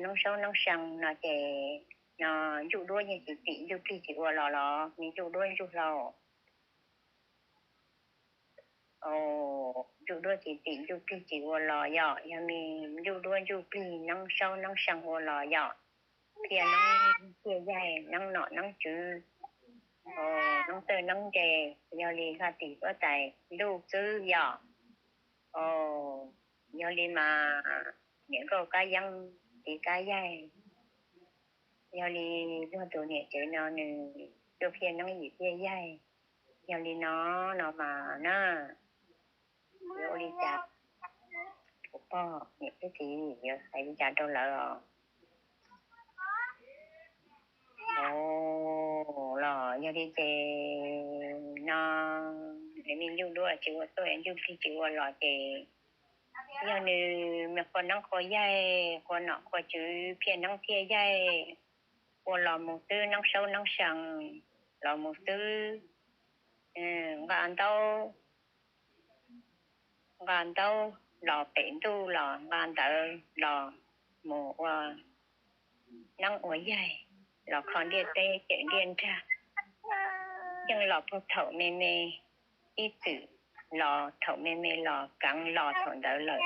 noob saub noob saw no ces no ncuj duab yeej tsis tim ncuj plig tsis ua los los me ncuj duab ncuj hlau. Ncuj duab tsis tim ncuj plig tsis ua los yom, yog me ncuj duab ncuj plig noob saub noob saw ua los yom, thiaj noob thiaj yaig noob nom noob tswv, noob txawj noob ntse, yog li hla tim huab tais ntuj xwb yom. Yog li mas niam nkauj kab yeeb txiv kab yaig, yog li luag tus niam tsev no nws tuaj phiaj noob yim thiaj yaig. Yog li no no mas na, yuav ua li cas, kuv pog niam thiab txiv yuav hais li cas rau lawv os? Los yog li ces no, nws me ncuj duab tsis ua tuaj, ncuj plig tsis ua los ces yog nws me qhua noob qhua yaig, qhua nom qhua tswv, phiaj noob phiaj yaig, ua los mus xwb, noob saub noob saw los mus xwb, nqa ntaub nqa ntaub los pem ntuj los nqa ntawv los mus ua noob ua yaig, los kho ntiaj teb cawm ntiaj nrag, yeej los puag thaum me me ib txwm los thaum me me los keev los thaum ntawd lawm,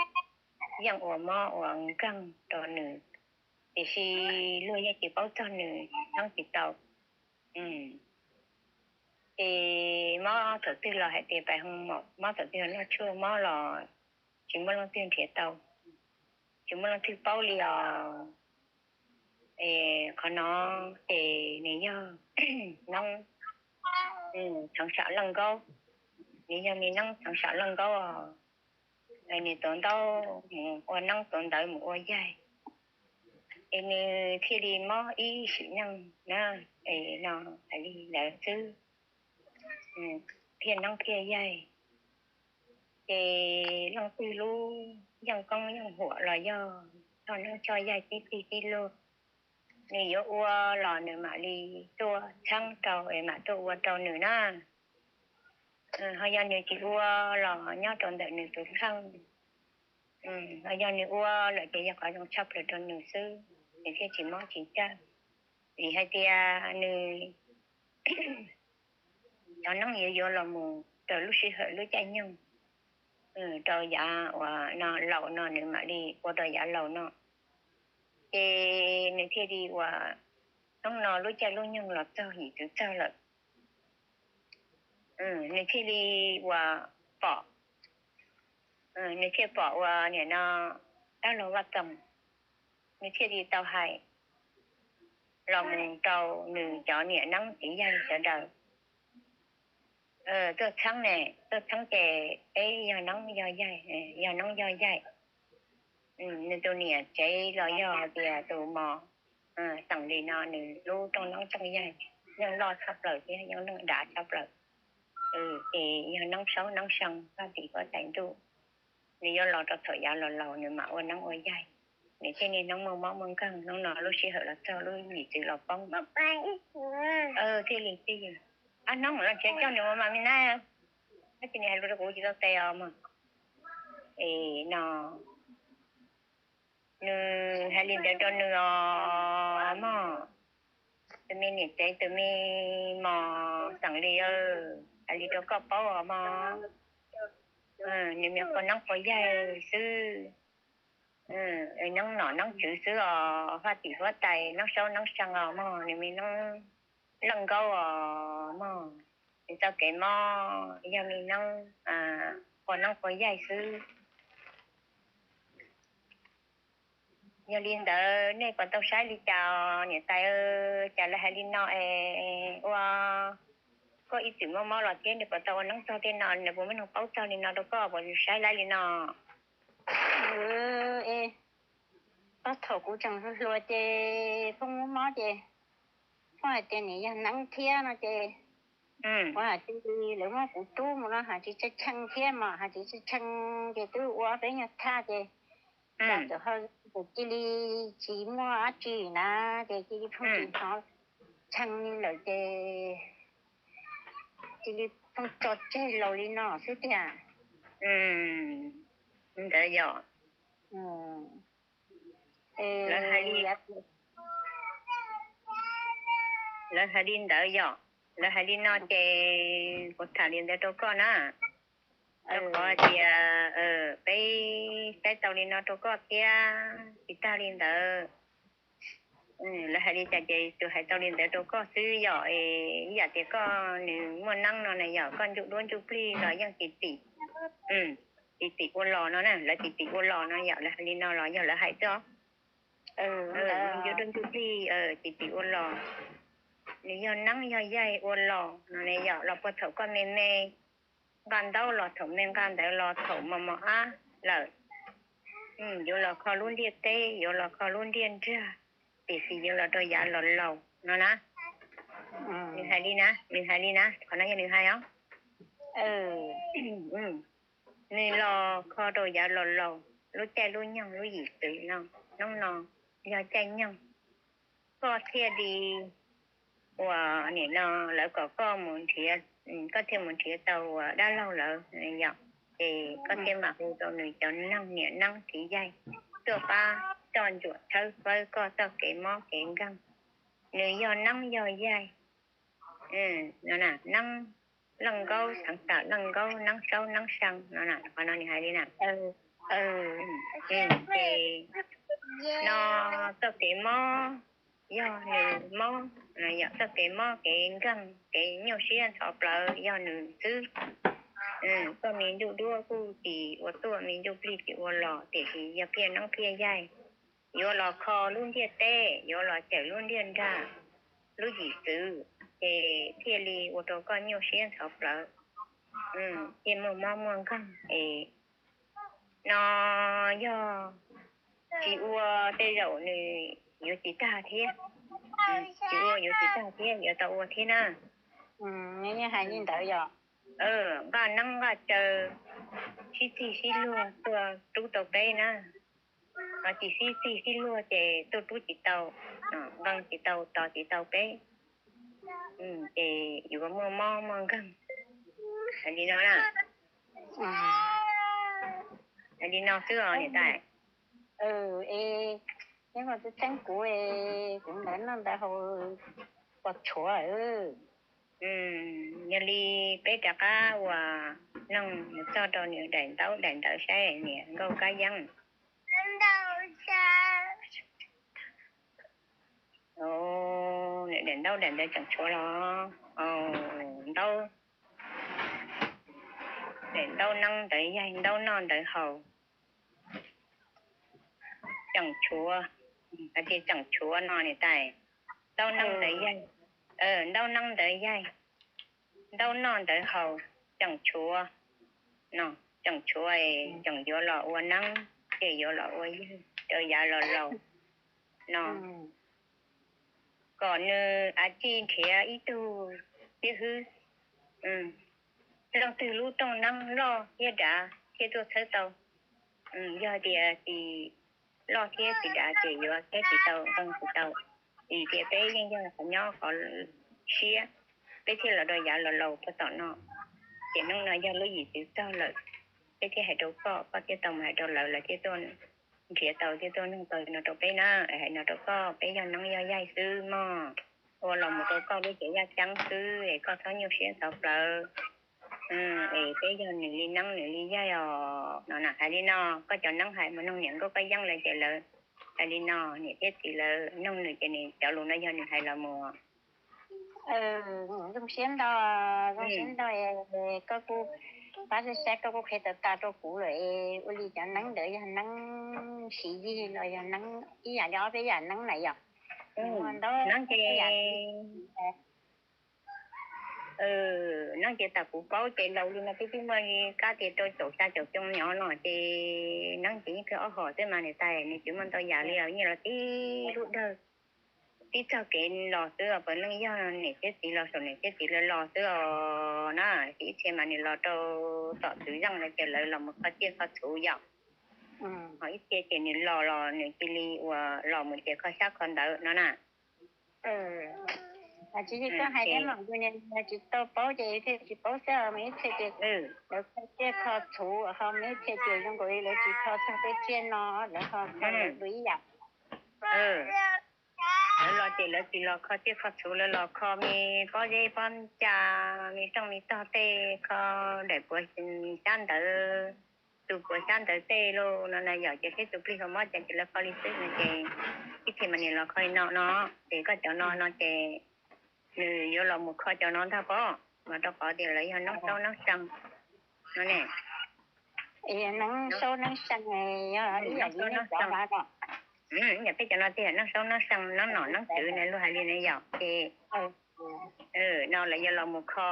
yeej ua mob ua nkeeg rau nws, tiam sis luag yeej tsis paub txog nws, noob tsis tau. Ces mob thaum twg los hais tias pais hoo mom, mob thaum twg los noj tshuaj, mob los tsis muaj leej twg nrhiav tau, tsis muaj leej twg paub li os. Qhov no ces nws yog noob txheev sam leej nkaub, nws yog me noob txheev sam leej nkaub os. Nws tuav ntaub mus ua noob, tuav ntawv mus ua yaig, es nws thiaj li mob ib sim neej na. No hais li ntawd xwb, thiaj noob thiaj yaig, ces leej twg lub yeej koob yeej huam los yog choj noob choj yaig tib txig tib luag, nws yuav ua los nws mam li tuaj txheeb rau es mam tuaj ua rau nws na. Ho yog nws tsis ua los nyob rau ntawm nws tus kheej, ho yog nws ua lawm ces yog qhov zoo tshaj plaws rau nws xwb, nws thiaj tsis mob tsis nkeeg. Vim hais tias nws cov noob yuav yuav los mus raws lub sij hawm lub caij nyoog, rau yav uas no laus no nws mam li ua rau yav laus no, ces nws thiaj li uas hnub no lub caij lub nyoog los txog yim txwv txog lawm, nws thiaj li uas pom, nws thiaj pom uas nim no dab laug Vaj Toog, nws thiaj li tau hais los mus rau nws cov niam noob txiv yaig sawv daws, tuaj txheeb ne, tuaj txheeb ces peb yog noob yog yaig, yog noob yog yaig. Nws tus niam tsev los yog hais tias tus mos, xeem li no nws lub rooj noob rooj yaig yeej loj tshaj plaws thiab yeej loj dav tshaj plaws. Ces yog noob saub noob saw hla tim huab tais ntuj, nws yuav los rau thaum yav laus laus nws mam ua noob ua yaig, nws thiaj niaj hnub muaj mob muaj nkeeg, hnub no lub sij hawm los txog lub yim txwv los poob. Thiaj li, thiaj li, ab hnub los tsev coj nws ua mas me na, tab sis nws hais lus rau kuv tsis tau tes os mog. Es no nws hais li ntawd rau nws os mog. Tus me niam tsev tus me mos xeem li, hais li rau koj paub os mog. Nws me qhua noob qhua yaig xwb, noob nom noob tswv xwb os, hla tim huab tais noob saub noob saw os mog, nws me noob leej nkaub os mog. Nws txoj kev mob yog me noob qhua noob qhua yaig xwb. Yog li ntawd nej puas tau saib li cas niam tais? Cas lawv hais li no es ua koj ib txwm mob mob los thiab nej puas tau ua noob txog tej no, nws puas muaj neeg paub txog li no rau koj, puas saib laib li no? Thaum kuv tseem hluas hluas ces phooj mob ces phooj hais tias nws yog noob thiab no ces kuv hais tias lawv muab kuv rub mus no hais tsis tshee thiab mas hais tsis tshee ces twb ua peb nyuag thaj ces cas txawm ho cia li tsis muaj dab tsi na, ces cia li phooj tsis hnov tshee li lawm ces cia li phooj tso tseg laus li no xwb tiag. Ntawd yog Lawv hais li, lawv hais li ntawd yom, lawv hais li no ces kuv tham li ntawd rau koj na. Rau qhov tias peb saib tau li no rau koj thiab tsis tag li ntawd, lawv hais li cas ces tsuas hais tau li ntawd rau koj xwb yom. Ib yam tias koj nws muaj neeb no na yom, koj ntsuj duab ntsuj plig los yeej tsis tim, tsis tim ua los no na, lawv tsis tim ua los no yom, lawv hais li no los yog lawv hais xwb os. Ntsuj duab ntsuj plig tsis tim ua los, nws yog neeb yog yaig ua los no na yom, los puag thaum koj me me nqa ntaub los thaum me nqa ntawd los thaum mos mos ab lawm, yuav los kho lub ntiaj teb, yuav los kho lub ntiaj nrag, tiam sis yuav los rau yav los laus no na. Nws hais li na, nws hais li na, qhov no yog nws hais os. Nws los kho rau yav los laus, lub caij lub nyoog lub yim txwv no, hnub no yog caij nyoog koj thiaj li uas nim no lawv kom koj mus nrhiav, koj thiaj mus nrhiav tau uas dab laug lawv yom, ces koj thiaj mam hu rau nws cov neeg niam neeb txiv yaig tuaj pab coj ntsuam tshawb fawb koj txoj kev mob kev nkeeg. Nws yog neeb yog yaig no na, neeb Leej Nkaub, xeev Tam Leej Nkaub, neeb Saub neeb Xyaa no na, qhov no nws hais li na. Ces no txoj kev mob yog nws mob, yog txoj kev mob kev nkeeg kev nyuaj siab ntxhov plawv yog nws xwb. Koj me ntsuj duab kuj tsis ua tuaj, me ntsuj plig tsis ua los, tiam sis yog phiaj neeb phiaj yaig yuav los kho lub ntiaj teb, yuav los cawm lub ntiaj nrag, lub yim txwv, ces thiaj li ua rau koj nyuaj siab ntxhov plawv, thiaj muaj mob muaj nkeeg es no yog tsis ua tej zaum nws yuav tsis tag thiab, tsis ua yuav tsis tag thiab, yuav tau ua thiab na. Nws yeej hais li ntawd yom. Nqaj neeb nqaj caw, sib txig sib luag tuaj rub tau peb na. Ho tsis sib txig sib luag ces tuaj rub tsis tau, nqee tsis tau, tos tsis tau peb, ces yuav muaj mob muaj nkeeg. Hais li no na. Hais li no xwb os niam tais. Neb mus txeeb kuv, kuv ntawd noj ntawd haus pos tshuav. Yog li peb rov qab uas noog mus txog rau nws daim ntaub daim ntawv saib niam nkauj kab yeeb. Nws daim ntaub daim ntawv tseem tshuav los? Ntaub, daim ntaub neeb ntawv yaig, ntaub noj ntawv haus tseem tshuav, hais tias tseem tshuav no niam tais. Ntaub neeb ntawv yaig, ntaub neeb ntawv yaig, ntaub noj ntawv haus tseem tshuav no, tseem tshuav, tseem yuav los ua neeb, ces yuav los ua yaig rau yav los laus no. Kom nws av tsij nrhiav ib tug xib hwb, leej twg lub rooj neeb loj thiab dav thiaj tuaj txhawb tau. Yog tias tsis loj thiab tsis dav ces yuav txhawb tsis tau, nqee tsis tau. Vim tias peb yeej yog qhov nyob qhov siab, peb thiaj los rau yav los laus puag tom no. Ces hnub no yog lub yim txwv txog lawm, peb thiaj hais rau koj, koj thiaj tau mus hais rau lawv, lawv thiaj tuaj nrhiav tau thiaj tuaj nug tau no rau peb na. Hais no rau koj, peb yog neeb yog yaig xwb mog, ua los mus rau koj lub cev yaj ceeb xwb es koj txhob nyuaj siab ntxhov plawv. Es peb yog nws li neeb nws li yaig os no na. Hais li no, koj cov neeb hais mus noog niam nkauj kab yeeb lawv ces lawv hais li no, niam thiab txiv lawv noog nws ces nws cov lus no yog nws hais los mus. Zoo siab ntau, zoo siab ntau, koj kuj pab saib saib, koj kuj qhia tau tas rau kuv lawm es ua li cov neeb ntawd yog neeb siv yig los yog neeb ib yam li ob peb yam neeb na yom? Neeb ces neeb ces tam kuv paub ces laus li no twb twb muaj li kab tias rau caum xya caum xyoo nyob no ces neeb ces yeej kawg ob hom xwb mas niam tais, nws tsis muaj ntau yam li os, nyiaj los tib lub dawg, tib txog kev los xwb os. Puav leej yog niam thiab txiv los saum niam thiab txiv lawv los xwb os na. Ces ib txhia mas nws los rau tom txwv zeej lawv ces lawv los mus kho tsiaj kho txhuv yom. Ho ib txhia ces nws los los nws cia li uas los mus ces kho xyab kho ntawv no na. Tsis yog koj hais thiab mas kuv tsis tau paub ces thiaj tsis paub xwb os. Mas ib txhia ces lawv kho tsiaj kho txhuv, ho mas ib txhia ces zoo nkaus li lawv tsis kho txog peb tsiaj no, lawv ho kho lawv dua ib yam. Lawv los ces lawv tsis los kho tsiaj kho txhu, lawv los kho me pob zeb pob ntsa, me rooj me tog tej, kho daim puav xyab ntawv, tus puav xyab ntawv tej lauj no na yom. Ces seb tus plig ho mob cas ces lawv kho li xwb no ces ib txhia mas niam los kho li no no, ces koj cov no no ces nws yuav los mus kho cov no ntag pob, mas rau qhov tias lawv yog neeb saub neeb seev no ne. Neeb saub neeb seev, yog ib yam li nej cov no. Yam peb cov no tiag, neeb saub neeb seev, neeb nom neeb tswv na, luag hais li na yom. Ces no lawv yuav los mus kho,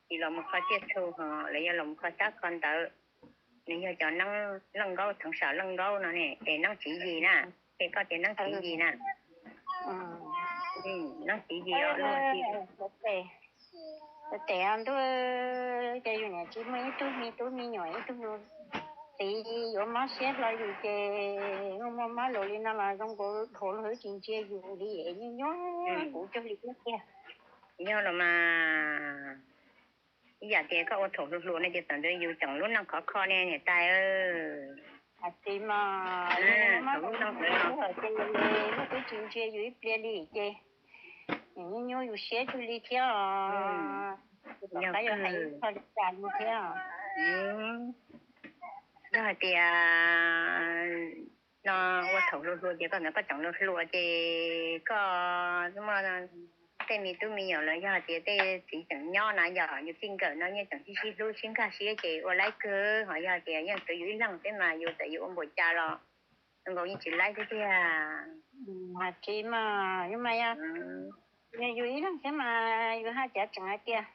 tsis los mus kho tsiaj txhu ho lawv yuav los mus kho xyab kho ntawv. Nws yog cov neeb leej nkaub, theev sam leej nkaub no ne, ces neeb txiv yis na. Ces koj tias neeb txiv yis na. Neeb txiv yis os. Tes ntuj, ces yus niam tsis muaj ib tug me tub me nyuam, ib tug txiv yuav mob siab hlo yus ces muaj mob lus li no los zoo nkaus dhuav luag wb tsis ntsia yus li, nyuaj nyuaj kuv cuag li thiab tiag. Yog los mas, ib yam tias koj ua thaum hluas hluas no ces thaum ntawd yus tseem lub neej khov kho ne niam tais. Tsis mas, thaum lub neej khov kho ces luag wb tsis ntsia yus ib pliag li ces nyuaj nyuaj yus siab cuag li thiab os. Yog hais li cas li thiab. Yog hais tias no ua thaum hluas hluas ces koj ntawd koj tseem hluas hluas ces koj muaj tej me tub me nyuam los yog hais tias tej txiv tseem nyob na yom, yus txij nkawm no yeej tseem sib sib hlub sib nkag siab ces ua laib kawg, ho yog hais tias yeej tsuas yus ib leeg xwb mas yus txawm yus ua npaum cas los zoo nkaus yeej tsis laib xwb tiag. Tsis mas, yus mas yog yus ib leeg xwb mas yus haj cav tseem hais tias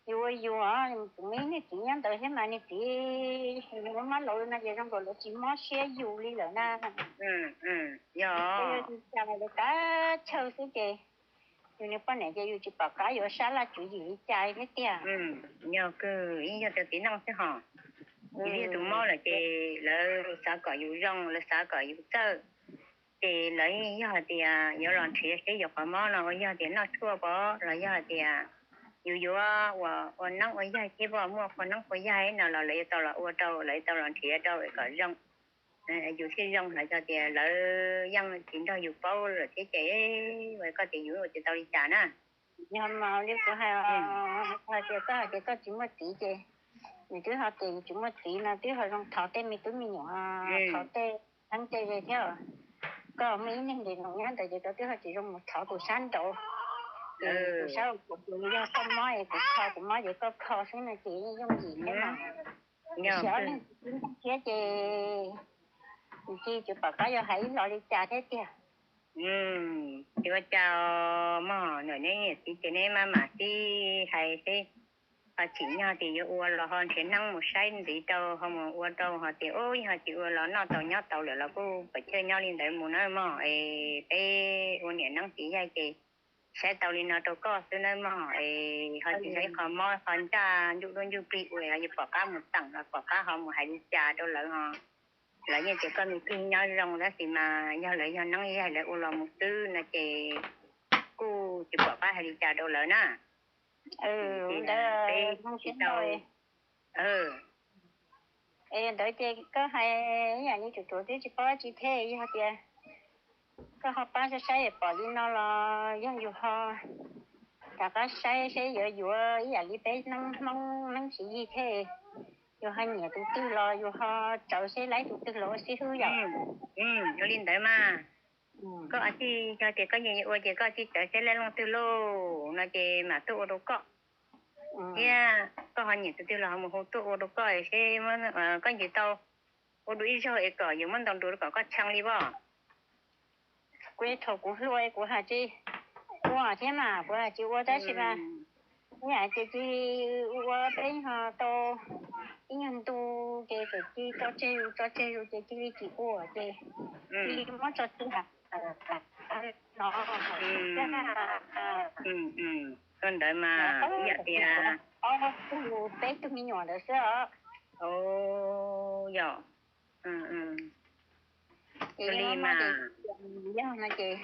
yus ua yus, tseem muaj ib niag txiv nyob ntawd thiab mas niag txiv yus mob laus no ces zoo nkaus lawv tsis mob siab yus li lawm na. Yog tsis cas lawv kav chaw xwb ces yus niag poj niam ces yus tsis pom qab yuav sab laj tswv yim li cas thiab tiag. Yog kawg, yeej yog tias txiv neej xwb hos, yus yog tus mob lawm ces lawv xav kom yus zoo, lawv xav kom yus txawj, ces lawv yog hais tias yuav los nrhiav seb yus qhov mob no uas yog tias noj tshuaj pov los yog hais tias yus yuav ua neeb ua yaig thiab pom muaj qhua neeb qhua yaig no los lawv yuav tau los ua rau, lawv yuav tau los nrhiav rau kom zoo, yus thiaj zoo. Lawv yog tias lawv yeej tsis nrog yus paub lawm thiab ces koj tias yus ua tsis tau li cas na. Yog mas li kuv hais, hais tias koj hais tias koj tsis muaj txiv ces nws twb ho tias yus tsis muaj txiv no twb ho zoo thov tej me tub me nyuam, thov tej neeb tej ze thiab. Koj muaj ib neeg ntes nyob ntawd ces koj twb ho tsis zoo mus thov tus sab nraud. Ces tus sab ua kuv tus yog koj mob es kuv kho kuv mob ces koj kho xwb no ces yooj yim thiab mas. Yog ob neeg tsis sib nrog thiab ces tus tsis tsis pom qab yuav hais ib los li cas thiab tiag. Tsis ua cas mog, ntawm neb niam txiv ces neb maj mam sib hais seb ho tsim nyog tias yuav ua los ho nrhiav neeb mus saib ntxiv rau ho mus ua rau ho tias ub yog tsis ua los noj tau nyob tau lawm los kuj pam chawj nyob li ntawd mus na mog. Es peb ua niam neeb txiv yaig ces saib tau li no rau koj xwb nawb mog. Es ho tsis yog ib qho mob qhov ncaj ncuj duab ncuj plig ua ho yuav pom qab mus teem los pom qab ho mus hais li cas rau lawv ho. Lawv yeej tias koj me tub nyob zoo tab sis mas yog lawv yog neeb yaig lawv ua los mus xwb no ces kuj tsis pom qab hais li cas rau lawv na. Peb tsis tau. Es ntawd ces koj hais ib yam li tsuas tsuas twb tsis paub dab tsi thiab, yog tias koj ho pab saib saib pom li no los yog yus ho rov qab saib seb yuav yuav ib yam li peb neeb Hmoob neeb tsis yig thiab, yus ho nyiam tus twg los yus ho tsawv seb laib tus twg los ua xib hwb yom. Ua li ntawd mas koj tsis yog tias koj nyiam ua ces koj tsis tsawv seb laib leej twg lauj no ces mam tuaj ua rau koj. Thiab koj ho nyiam tus twg los ho mus hu tuaj ua rau koj seb koj ntsib tau ua dua ib zaug es kom yus muab ntaus nruas kom koj tshee li pob. Kuv thaum kuv hluas kuv hais tsis ua thiab mas kuv hais tsis ua tab sis mas ib yam ces cia li ua peb ho tau ib nyuag ntu ces txawm cia li tso tseg zus tso tseg zus ces cia li tsis ua ces cia li muab tso tseg no. Ua ntawd mas ib yam tias ob tug peb tug me nyuam ntawd xwb os. Yog ces yog no ces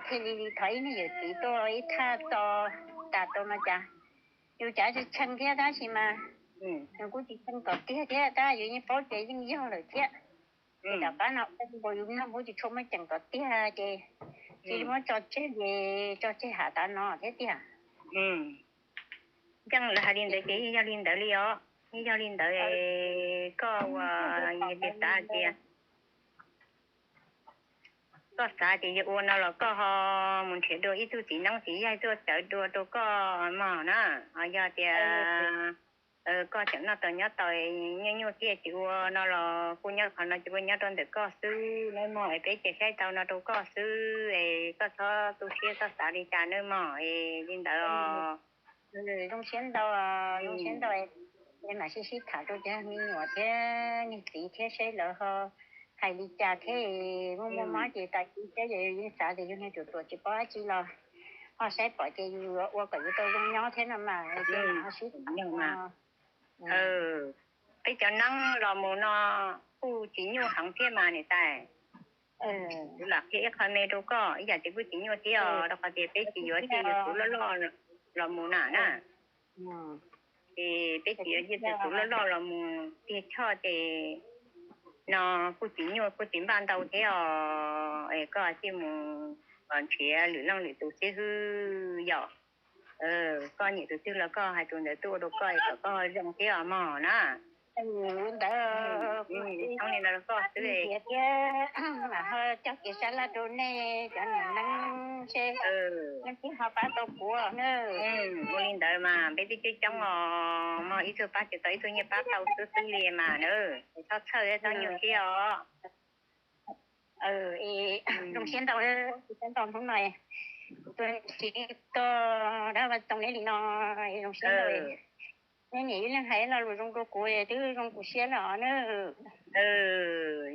thiaj li li thov ib niag yawm txiv tuaj ib thaj tso tas tau no cas yus cav tsis tshee thiab tab sis mas yus kuj tsis tshee kom tiag thiab tab yus yeej paub ces yeej yog lawm thiab. Ces tom qab no ua nkaus yus noj hub tsis tshua muaj ceem kom tiag ces cia li muab tso tseg ces tso tseg ham tav no thiab tiag. Yeej lawv hais li ntawd ces yeej yog li ntawd li os, yeej yog li ntawd. Koj ua, yog tias xav tias, koj xav tias yuav ua no los koj ho mus nrhiav dua ib tug txiv neeb txiv yaig tuaj cawv dua rau koj mog na. Ho yog tias koj tseem noj tau nyob tau, nyuaj nyuaj thiaj tsis ua no los kuj nyob qhov no ces kuj nyob rau ntawm koj xwb nawb mog, es peb ces saib tau no rau koj xwb es koj txhob tu siab txhob xav li cas nawb mog, es li ntawd. Zoo siab ntau, zoo siab ntau. Es mam sib sib tham rau cov me nyuam thiab niag txiv thiab seb lawv ho hais li cas thiab. Muaj muaj mob ces tas ib thiab ces yeej xav tias yus niag ruam ruam tsis paub dab tsi los ho saib pom ces yus ua kom yus tau zoo nyob thiab no mas. Ces mam ho sib tham. Peb cov neeb los mus no kuj tsis nyuaj heev thiab mas niam tais. Kuv lam qhia ib qho me rau koj, ib yam tias kuj tsis nyuaj thiab os, rau qhov tias peb tsis yuav tej yus tus loj loj los mus na na. Ces peb tsis yuav tej tus loj loj los mus tiag choj ces no kuj tsis nyuaj kuj tsis npaj ntau thiab os. Es koj cia mus nrhiav lwm leej lwm tus xib hwb yom. Koj nyiam tus twg los koj hais tus ntawd tuaj ua rau koj es kom koj zoo thiab os mog na. Ntawd, txhob li ntawd rau koj xwb. Thiab mam ho coj kev sab laj rau nej cov niam neeb seb leej twg ho pab tau kuv na. Ua li ntawd mas peb twb coob coob os, muaj ib tug pab tsis tau ib tug nyiaj pab tau xwb xwb li mas na. Txhob txhawj txhob nyuaj siab os. Zoo siab ntau, zoo siab ntau hnub no kuv tuaj ntsib koj dab Vaj Txoos neb li no, zoo siab ntau. Neb niam ib leeg hais lo lus zoo rau kuv twb zoo kuv siab los na.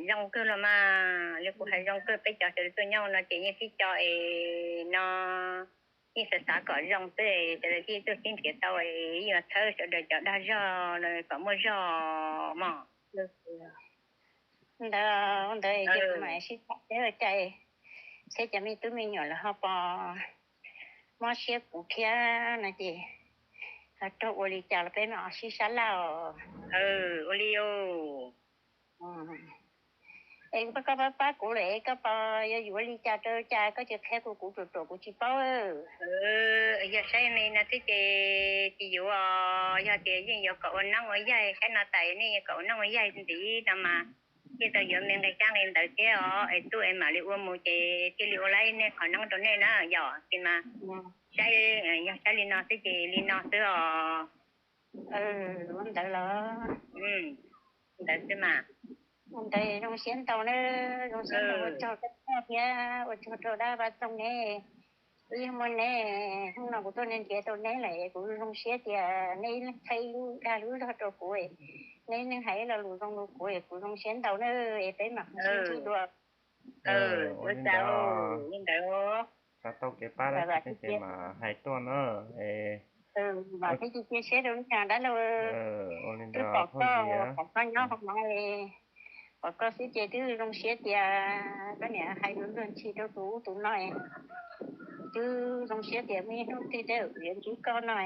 Zoo kawg los mas, li kuv hais zoo kawg, peb cov sawv daws tuaj nyob no ces yeej sib co es no yeej xav xav kom zoo xwb, sawv daws thiaj tuaj sib nrhiav tau es yeej yuav txhawb sawv daws cov dag zog no kom muaj zog mog. Ntawd, ntawd ces kuv mam sib tham seb ua cas, seb cov me tub me nyuam lawv ho pom mob siab kuv thiab no ces ho raug ua li cas los peb mam sib sab laj os. Ua li os. Es koj pab pab kuv lawm es koj pom yuav yuav li cas rau cas koj tsis qhia kuv, kuv ruam ruam kuv tsis paub. Yog saib me no xwb ces tsis yuav os, yog tias yeej yuav kom ua neeb ua yaig, saib no tas nej yuav kom ua neeb ua yaig ntxiv no mas thiaj tau yuav me nqe xyab nqe ntawv thiab os, es tuaj es mam li ua mus ces thiaj li ua laib nej qhov neeb rau nej na yom. Ces mas saib, yog saib li no xwb ces li no xwb os. Ua ntawd los? Ntawd xwb mas. Ua ntawd zoo siab ntau na, zoo siab ntau, ua tsaug rau koj thiab ua tsaug rau dab Vaj Txoos neb. Twb yog muaj neb, hnub no kuv tuaj nrhiav tau neb lawm, kuv zoo siab tias neb ib leeg qhia ib lub dag lub zog rau kuv, neb ib leeg hais ib lo lus zoo rau kuv, kuv zoo siab ntau na. Es peb mam sib ntsib dua. Ua li ntawd, xav tau kev pab dab tsi ces mam hais tuaj na. Vam thiab cia siab rau nej dab laug. Ua li ntawd, pom koj nyob hauv no, pom koj xwb ces twb zoo siab tias koj niam hais lus luag ntxhi rau tus ub tus no, twb zoo siab tias muaj ib hnub twg tej kuv yuav ntsib koj no,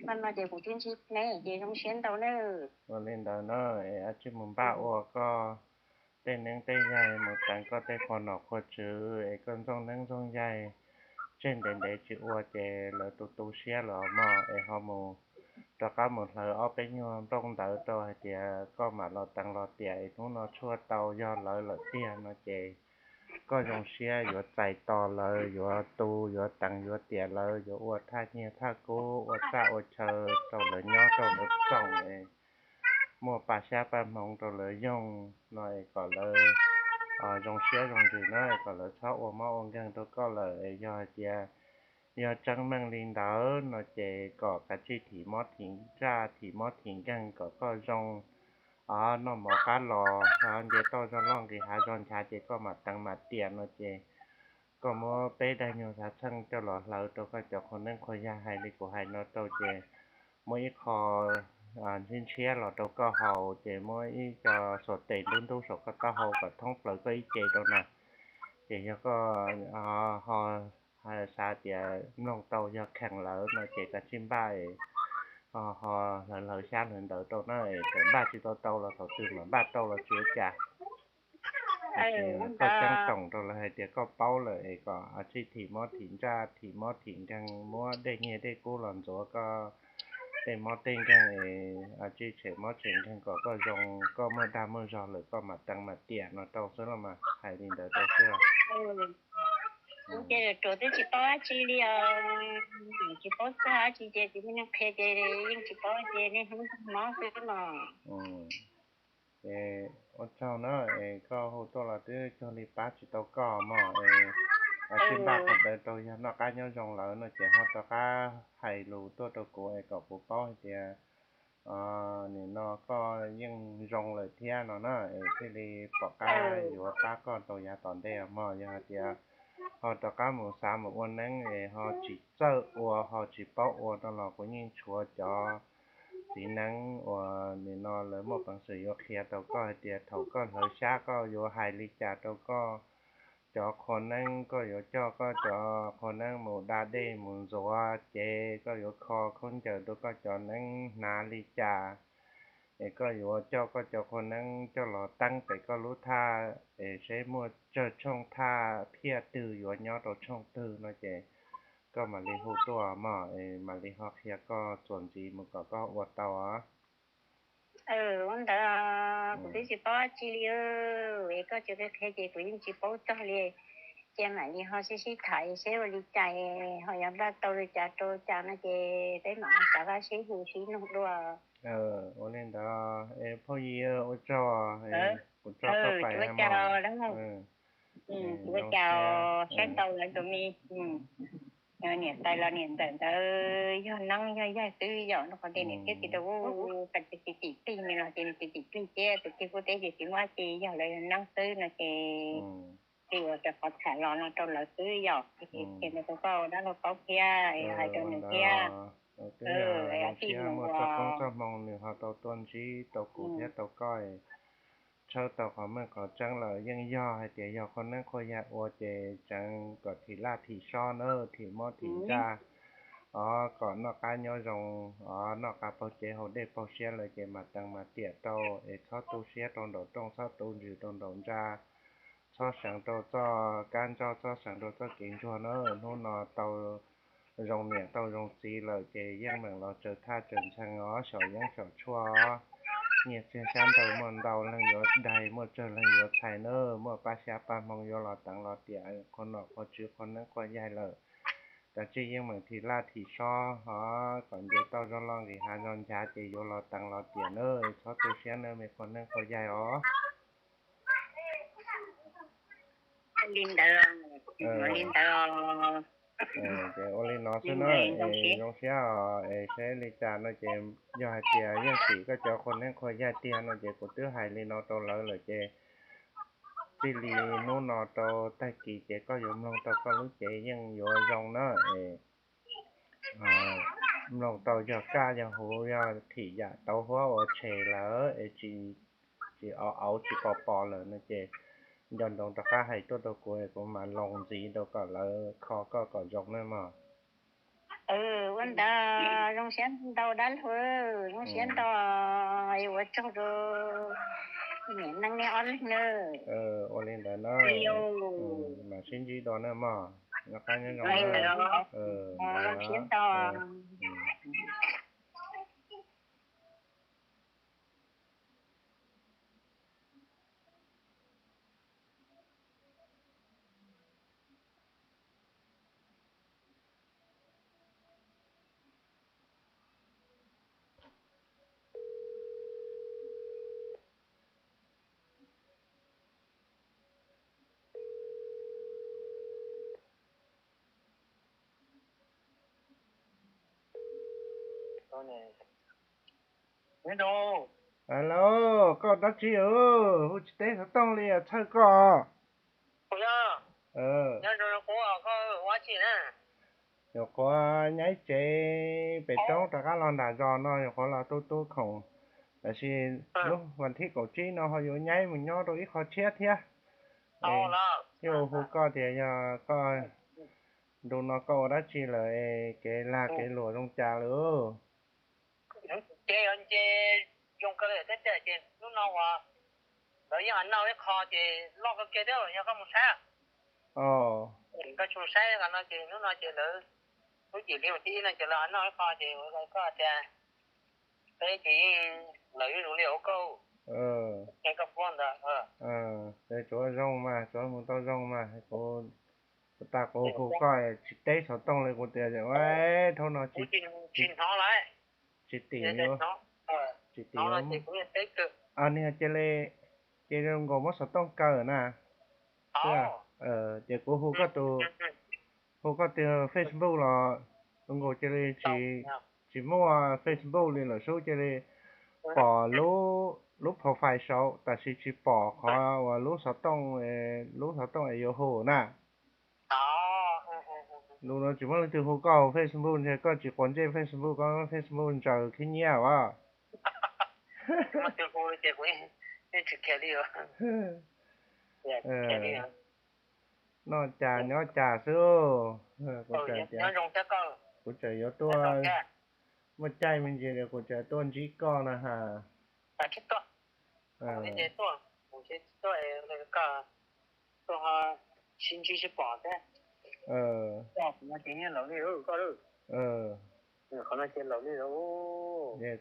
koj no ces kuv twb ntsib neb ces zoo siab ntau na. Ua li ntawd na, es cia mus npaj ua koj tej neeb tej yaig, mus teev koj tej qhua nom qhua tswv es koj ntxooj neeb ntxooj yaig tseg ntev ntev tsis ua ces lawv tu tu siab los mog, es ho mus rov qab mus hlawv ob peb nyuag nplooj ntawv rau hais tias koj mam los teev los tiam es hnub no tshuaj tau yog lawv lawm tiag no ces koj zoo siab yuav txais tos lawv, yuav tu yuav teev yuav tiam lawv, yuav ua thaj nyiaj thaj kub, ua txaj ua chaw rau lawv nyob rau lawv txoom, muaj paj xyab paj hmoov rau lawv yoog no es kom lawv zoo siab zoo ntsws na, kom lawv txhob ua mob ua nkeeg rau koj lawm. Es yog hais tias yog tseeb meej li ntawd no ces kom kav tsij thim mob thim ntsaj thim mob thim nkeeg kom koj zoo, noj mov qab los, nce toj zog loj nqis hav zog nchav ces koj mam teev mam tiam no ces koj muab peb daim nyuag xav txheej coj los hlawv rau koj cov qhua neeb qhua yaig hais li kuv hais no rau ces muab ib qho ntshiab ntshiab los rau koj haus ces muab ib co xuas tes ntub ntub saum koj taub hau kom thoob plaws koj ib ce rau na. Ces yog koj ho xav tias mloog tau yog khees lawm no ces kav tsij npaj ho hlawv hlawv xyab hlawv ntawv rau na, txawm npaj tsis tau tau los thaum twg mas npaj tau los tsis ua cas. tiam sis koj ceeb toom rau lawv hais tias koj paub lawm es kom a tsij thim mob thim ntsaj, thim mob thim nkeeg, muab dej nyiaj dej kub los ntxuav koj tej mob tej nkeeg es a tsij tshem mob tshem nkeeg kom koj zoo, koj muaj dag muaj zog lawm koj mam teev mam tiam no rau xwb los mas, hais li ntawd rau xwb. Ces ruam twb tsis paub dab tsi li os, tsis paub txog dab tsi ces tsis muaj neeg qhia ces yeej tsis paub ces niaj hnub mob xwb los. Ces ua tsaug na, es koj hu tuaj los twb cuag li pab tsis tau koj mog, es a tsij npaj qhov ntawd rau yog noj qab nyob zoo lawm no ces ho rov qab hais lus tuaj rau kuv es kom kuv paub hais tias nim no koj yeej zoo lawm thiab no na, es thiaj li pom qab yuav pab koj rau yav tom ntej mog. Yog hais tias ho rov qab mus xav mus ua neeb es ho tsis txawj ua ho tsis paub ua no los kuv yeej tshuav cov txiv neeb uas nim no lawv muaj peev xwm yuav qhia tau koj hais tias thaum koj hlawv xyab koj yuav hais li cas rau koj cov qhua neeb, koj yuav coj koj cov qhua neeb mus da dej mus ntxuav ces koj yuav kho khaub ncaws rau koj cov neeb hnav li cas, es koj yuav coj koj cov qhua neeb coj los teeb pem koj lub thaj, es seb muaj tsawg tshooj thaj phiaj twg yuav nyob rau tshooj twg no ces koj mam li hu tuaj mog, es mam li ho qhia koj txuas ntxiv mus kom koj ua tau os. Ua ntawd kuv twb tsis paub dab tsi li, es koj tsis qhia ces kuv yeej tsis paub txog li. Cia mam li ho sib sib tham seb ua li cas ho yuav npaj tau li cas rau cas no ces peb mam xav vaj sib hu sib nug dua. Ua li ntawd es phauj Yim ua tsaug, kuv tso koj pais. Ua cas saib tau lawv tus me niam tais los niam ntxawm ntawd yog neeb yog yaig xwb yom, no qhov tias niam thiab txiv tau ua tsis tim plig me los ces nws tsis tim plig thiab tus tij kuj teb ces tsis muaj dab tsi, yog lawv yog neeb xwb no ces tsis ua rau qhov tham los no rau lawv xwb yom, ces ntawd rau koj dab laug paub thiab hais rau nws thiab. Twb yog zoo siab muaj txoj koob txoj hmoo nws ho tau tuaj ntsib tau kuv thiab tau koj, tshawb tau qhov meej qhov tseeb lawm. Yeej yog hais tias yog qhua neeb qhua yaig ua ces tseev kom thim laj thim sob na, thim mob thim ntsaj, os kom noj qab nyob zoo, os noj qab paug cev haus dej paug siab lawm ces mas teev mas tiam rau, es txhob tu siab rau nraum rooj, txhob tu ntsws rau nraum ntsa, txhob seev rau txoj kab ntsoj, txhob seev rau txoj kev ntsuag na. Hnub no tau zoo niam tau zoo txiv lawm ces yeej meem los tsaws thaj tsaws ntxhee os, xyom yeeb xyom tshuaj os. Nyiaj txiag xyab ntawv muaj ntau leej yuav daig, muaj tsawg leej yuav txhais na, muaj pab xyab pab hmoo yuav los teev los tiam, qhua nom qhua tswv qhua neeb qhua yaig lawm. Kav tsij yeej meem thim laj thim sob os, kom nce toj zog los nqis hav zog nchav ces yuav los teev los tiam na, txhob tu siab na me qhua neeb qhua yaig os. Li ntawd, li ntawd. Ces ua li no xwb na, zoo siab os, es seb li cas no ces yog hais tias yeej tim koj cov qhua neeb qhua yaig tiag no ces kuv twb hais li no rau lawv lawm ces txij li hnub no rau tag kis ces koj yuav mloog tau koj lub cev yeej yuav zoo na, es mloog tau yog kaj yog huv, yog thim yam tauv huab ua tshem lawm es tsis, tsis au auv tsis pos pos lawm no ces nco ntsoov rov qab hais tuaj rau kuv, kuv mam loos ntxiv rau kom lawv kho koj kom zoo na mog. Ua ntawd zoo siab ntau dab laug, zoo siab ntau, ua tsaug rau niam neej nej ob leeg na. Ua li ntawd na, mam sib ntsib dua na mog, noj qab nyob zoo na. Zoo siab ntau. Alo, koj dab tsi? Hu tsis teb xov tooj li txhawj koj. Nyuam qhuav nyaib tsev pem roob rov qab los nram zos no, nyuam qhuav los tu tu khoom, tab sis lub vas thib kaum tsib no ho yuav nyaib mus nyob rau ib qho tshiab thiab. Yuav hu koj tias yog koj ntu no koj ua dab tsi lawm, kev lag kev luam zoo cas lawm? Ces yog nce zoo kawg li thiab ces hnub no uas Lawv yeej noj ib qho ces loj kawg kiag thiab yog koj mus saib. Koj tsis mus saib qhov no ces hnub no ces lawv, lub cim li mus thib ib no ces lawv noj ib qho ces ua koj tias peb ces yeej lawv ib zoo li hauv koj, koj puab ntawd. Tsuav zoo mas, tsuav mus tau zoo mas, kuv tas kuv hu koj tsis teb xov tooj li kuv tias, thaum no tsis hnov lawm, tsis tim, tsis tim. Niag cia li, ces zoo nkaus muab xov tooj kaw na. Ces kuv hu koj tus, hu koj tus Facebook los zoo nkaus cia li tsis muaj Facebook li lawm, sub cia li pom lub profile saud tab sis tsis pom qhov uas lub xov tooj, lub xov tooj es yuav hu na. Lus no tsis muaj leej twg hu koj hauv Facebook, ntshe koj tsis quav ntsej Facebook, koj Facebook ntsaws khib nyiab as. Noj cas nyob cas xwb. Kuv tseem yuav tuaj, muaj caij me ntsis li kuv tseem tuaj ntsib koj na has. Ces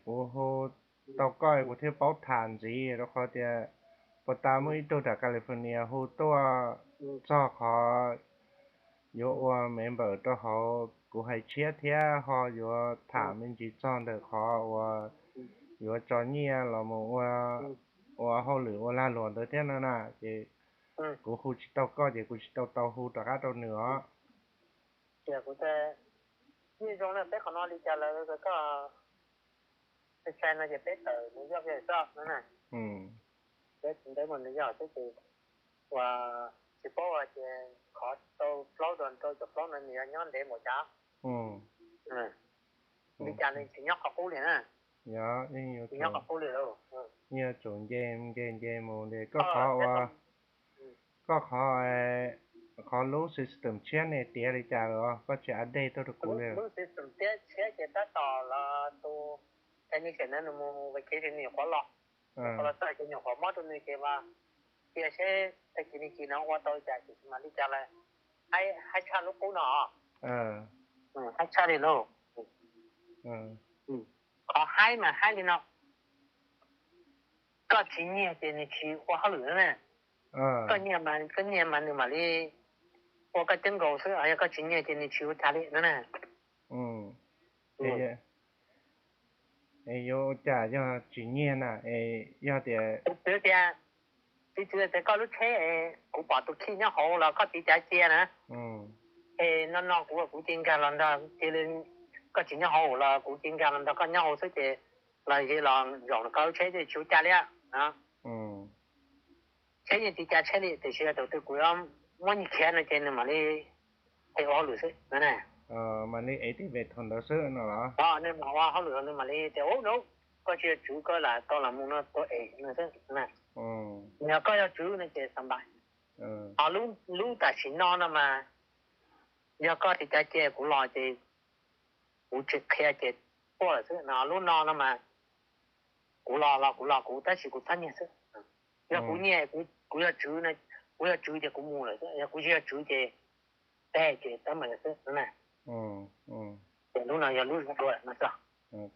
kuv hu tau koj kuv thiaj paub tham ntxiv rau qhov tias puas tas muaj ib tug nram California hu tuaj txog qhov yuav ua member rau hauv kuv hais tshiab thiab ho yuav tham me ntsis txog ntawm qhov uas yuav tso nyiaj los mus ua hauj lwm ua lag luam ntawd thiab no na. Ces kuv hu tsis tau koj ces kuv tsis tau tau hu rov qab rau nws os. Tias kuv, yeej zoo na, peb qhov no li cas lawm koj, sai no ces peb tawm mus yoj peb txoj no na. Peb mus nws yog xwb ces uas tsis paub ua ces qhov rau plaub rau rau caum plaub no nws yog nyob ntev npaum cas. Li cas nws tsis nyob qhov qub li na. Tsis nyob qhov qub li. Yeej yuav tsum nce nce nce mus li koj qhov ua, koj qhov, qhov lub system tshiab ne tiav li cas los koj tsis update tuaj rau kuv li. Lub system tshiab ces tab tom los tus technician na nws mus vacation nyuam qhuav los, nyuam qhuav los txog ces nyuam qhuav mob rau nws ces mas cia seb tag kis nws kis no ua tau li cas tiam sis mas li cas lawm, haib tshaj lub qub no. Haib tshaj li lauj. Qhov haib mas haib li no, koj tsis nyiag ces nws tsis ua hauj lwm na. Koj nyiag mas, koj nyiag mas nws mam li ua koj ceeb nkaus xwb, yog koj tsis nyiag ces nws tsis ua cas li no na. Yuav ua cas yog tsis nyiag na, es yog tias, piv txwv tias koj lub tsheb kuv pom tus khij nyob hauv los koj tiv cav cia na, es no no kuv kuv cia nkag los nrog, cia li koj tsis nyob hauv los kuv cia nkag los nrog koj nyob hauv xwb ces los ze los zaum koj lub tsheb ces tsis ua cas li. Tsheb yeej tiv cav tsheb li tiam sis yog thaum twg kuv yuav muab nyiag khiav no ces nws mam li ua hauj lwm xwb na. Mam li activate thaum ntawd xwb no los? Nws mam ua hauj lwm nws mam li tias ub no, koj tsis yog tswv koj lam tau los mus no tua es no xwb. Yog koj yog tswv no ces xav npais. Ho lub tam sim no no mas yog koj tiv cav cia kuv los ces kuv tsis qhia ces tuaj lawm xwb no. Lub no no mas kuv los los kuv los kuv tab sis kuv txhob nyiag xwb. Yog kuv nyiag, kuv yog tswv, kuv yog tswv ces kuv mus lawm xwb, yog kuv tsis yog tswv ces tag ces tab meeg xwb na. Ces lub no yog lub zoo dua no tso.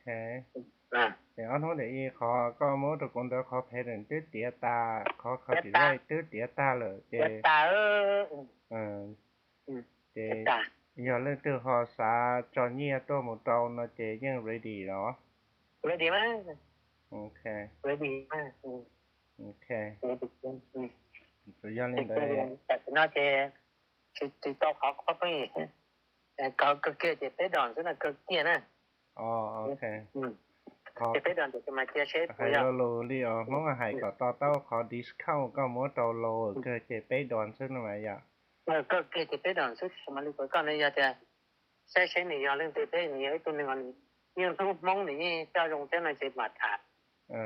Ces ob hnub ntawm ib qhov koj muab rau kuv ntawd qhov phem twb tiav tas, qhov kho tis zaj twb tiav tag lawm ces, ces yog leej twg ho xav tso nyiaj tuaj mus rau no ces yeej ready los? Ready mas. Ok. Tsuas yog li ntawd. Tam sim no ces tsis tau qhov qhov pheej, kawg kiag ces peb dollar xwb na, kawg kiag na. Ces peb dollar ces mas cia seb hais lo lus li os, Hmoob hais kom to taub, qhov discount koj muab rau low kawg ces peb dollar xwb no mas yom. Kawg kiag ces peb dollar xwb, mas li kuv koj no yog tias saib seb nws yog leej twg thiab nws yog ib tug neeg, yeej hlub Hmoob nws yeej coj zoo thiab no ces mam tham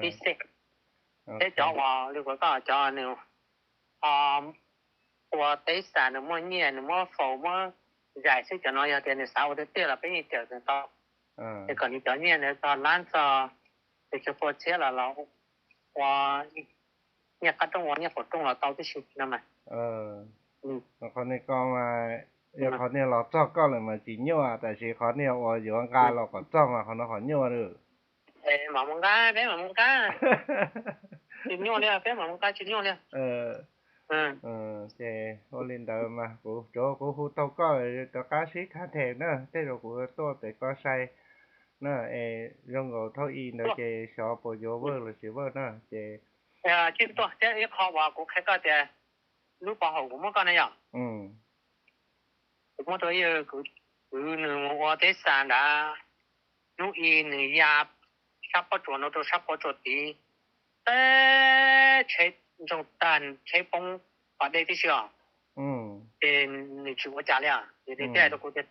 ib xeem. Thiab cov uas li kuv koj cov nws ho ua teb xas nws muaj nyiaj nws muab faus muab zais xwb, cov no yog tias nws xav ua tiag tiag los peb yeej cawm nws tau. Es kom nws cov nyiaj nws txog lab txog pes tsawg pua txhiab los los ua nyiaj qab rooj ua nyiaj qaum rooj los tau tib si no mas. Qhov niag ko mas yog qhov niag los txog koj lawm mas tsis nyuaj, tab sis qhov niag uas yuav nqa los kom txog mas qhov no qhov nyuaj lawm. Mam mus nqa, peb mam mus nqa. Tsis nyuaj li, peb mam mus nqa tsis nyuaj li. Ces ua li ntawd mas kuv tsuav kuv hu tau koj rov qab sib khav theem na, tej zaum kuv tuaj pem koj sai na, es zoo nkaus thaum ub ntawd ces xyov puas yuav vwj los tsis vwj na ces. Tsis tuaj thiab, ib qho uas kuv qhia koj tias lub pov haum kuv muab koj na yom, kuv muab rau ib kwv nws mus ua teb xas nrad, hnub ib nws ya sab pob tsuas no rau sab pob tsuas tid, teb tsheb ntsoog tag, tsheb poob qhov dej tib si os, ces nws tsis ua cas li. Ces nws thiaj hais rau kuv tias,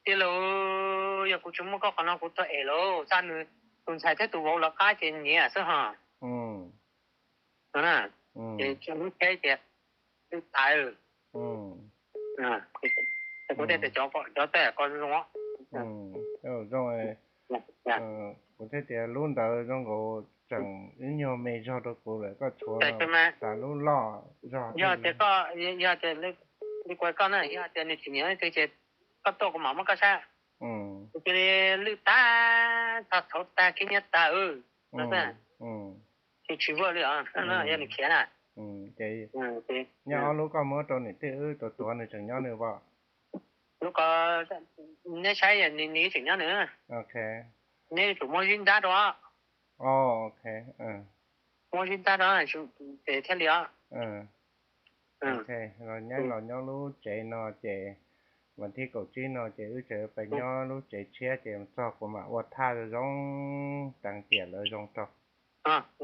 tij laug, yog kuv tsis muaj koj qhov no kuv tuag es lauj, xa nws tus ntxhais thiab tus vauv lawv qab ces nyiam xwb hos. No na, ces lub tsheb tias lwj tas. Kuv thiaj tias cov tej ko zoo. Zoo, kuv thiaj tias lub ntawd zoo nkaus tseem ib nyuag me zog rau kuv lawm, koj tshuav xav lub loj zog. Yog tias koj, yog tias li kuv koj na, yog tias nws tsis nyiam leej twg ces koj tuaj kuv mam muab koj saib. Kuv cia li lwj tag, txog thaum tag khib nyiab tag no, tsis tsis vwj li os, yog nws khiav na. Ces nyob ob lub koj muab rau niam tij wb tuav tuav, nws tseem nyob nws pom. Lub ko neb saib, nws tseem nyob nws. Neb yuav tsum muab zib ntab rau. Muab zib ntab rau ces thiaj li os. Los nyob, los nyob lub tsev no ces vas thib kaum tsib no ces wb tseem pais nyob lub tsev tshiab ces txog kuv mam ua thaj zoo zoo, teev tiam lawv zoo rau.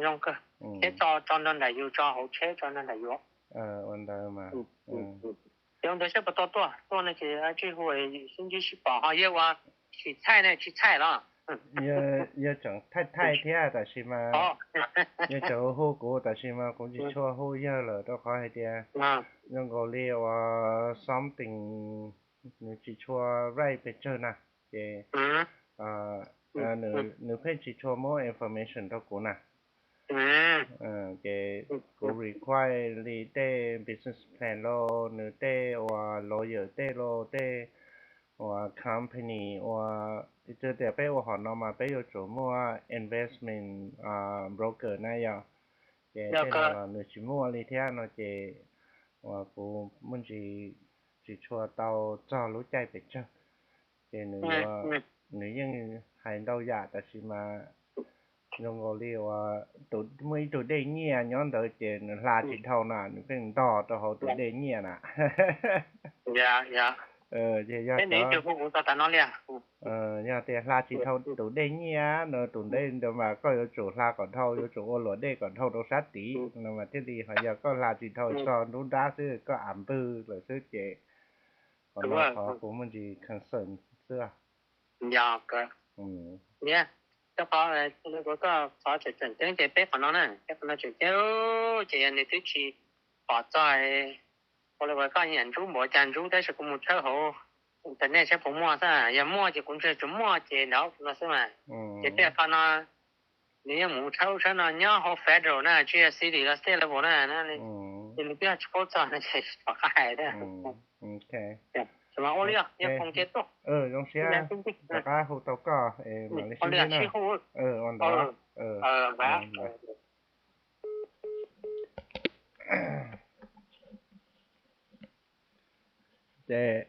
Zoo kawg. Thiab tso, tso nrog nraim yus, tso hauv tsheb tso nrog nraim yus. Ua ntawd mas. Ces ua ntawd saib puas tau tuaj, tuaj no ces tsij hu sib ntsib sib pom, ho yog ua tsis txhaij ne, tsis txhaij los? Yog tseem thaij thaij thiab, tab sis mas yog tseem hu kuv, tab sis mas kuv tsis tshua hu yawg lawm, rau qhov hais tias zoo nkaus li uas something nws tsis tshua right pes tsawg na, ces nws pheej tsis tshua muab information rau kuv na. Ces kuv require li tej business plan los, nws tej uas lawyer tej los, tej uas company uas, tias peb ua hom no mas peb yuav tsum muaj investment broker na yom. Ces tej no los nws tsis muaj li thiab no ces uas kuv muaj ntsis tsis tshua tau txog lub caij pes tsawg. Ces nws yuav, nws yeej hais ntau yam, tab sis mas zoo nkaus li uas muaj ib tug dej nyiaj nyob ntawd ces nws hla tsis dhau na, nws pheej ntog rau hauv tus dej nyiaj na. Ces yog, yog tias hla tsis dhau tus dej nyiaj no, tus dej ntawd mas koj yuav tsum hla kom dhau, yuav tsum ua luam dej kom dhau rau sab tid no mas thiaj li, ho yog koj hla tsis dhau, txog nruab nrab xwb koj av npwg lawm xwb ces qhov no qhov kuv muaj ntsis concern xwb. Yog, koj qhov tseem tseem ceeb ces peb qhov no na, peb qhov no tseem ceeb ces yog nws twb tsis pom txog, ua li uas koj nyiam ntsub npaum cas ntsub, tab sis kuv mus tshawb hauv internet saib puas muaj xwb, yog muaj ces kuv ntseeg tsuas muaj ces nrog no xwb mas. Ces tej qhov no nws yeej mus tshawb tshawb no nyob hauv federal na, tsis yog city los state level na, ces nws twb tsis paub txog no ces tom qab hais thiab. Ua li, yog foom ces tuaj. Zoo siab rov qab hu tau koj, mam li sib ntsib na. Ua ntawd. Ces